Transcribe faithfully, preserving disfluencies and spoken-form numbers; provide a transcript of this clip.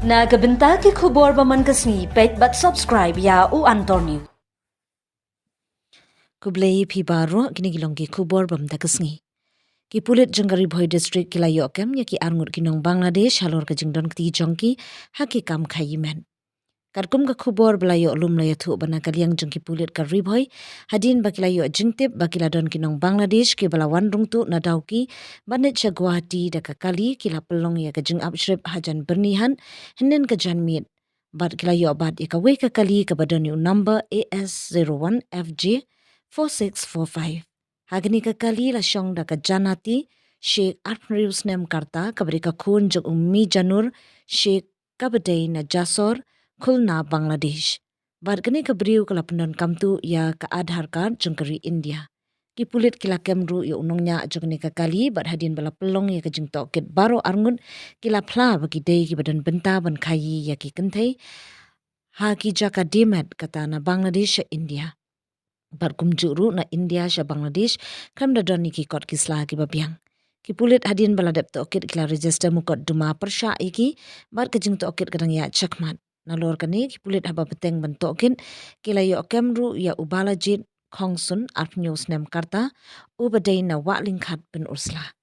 Na ka bynta ki khubor ba man ka sngi, peit bad subscribe ïa U Antor News. Khublei phi baroh, kine ki long ki khubor ba man ka sngi. Ki pulit jong ka Ri Bhoi District ki la ïoh kem ïa ki arngut ki nong Bangladesh halor ka jingdon kti jong ki ha ki kam khaïi met. Katkum ka khubor ba la ïoh lum la ïathuh ba na ka liang jong ki pulit ka Ri Bhoi, hadien ba ki la ïoh jingtip ba ki la don ki nong Bangladesh kiba la wan rung tuh na Dawki ban leit sha Guwahati da ka kali, ki la pynlong ïa ka jingap shrip hajan Byrnihat hynnin ka janmiet. Bad ki la ïoh bat ïa kawei ka kali kaba don ïa u number A S zero one F J four six four five. Ha kane ka kali la shong da ka Janati Sheikh, arphew hynriew snem ka rta, kaba dei ka khun jong u Mijanur Sheikh, kaba dei na Jasor, Khulna, Bangladesh. Bad kane ka briew ka la pyndonkam tuh ïa ka Aadhaar card jong ka ri India. Ki pulit ki la kem ruh ïa u nongñiah jong kane ka kali, bad hadien ba la pynlong ïa ka jingtohkit baroh arngut, ki la phla ba ki dei kiba don bynta ban khaïi ïa ki kynthei ha ki jaka die met, kata na Bangladesh sha India. Bad kumjuh ruh na India sha Bangladesh khlem da don ïa ki kot ki sla kiba biang. Ki pulit hadien ba la dep tohkit ki la register mukotduma pyrshah ïa ki, bad ka jingtohkit ka dang ïaid shakhmat. Nalor kane, ki pulit haba bteng ban tohkit, ki la ïoh kem ruh ïa u Balajit Khongsun, arphew hynñiew snem ka rta, uba dei na Wahlyngkhat, Pynursla.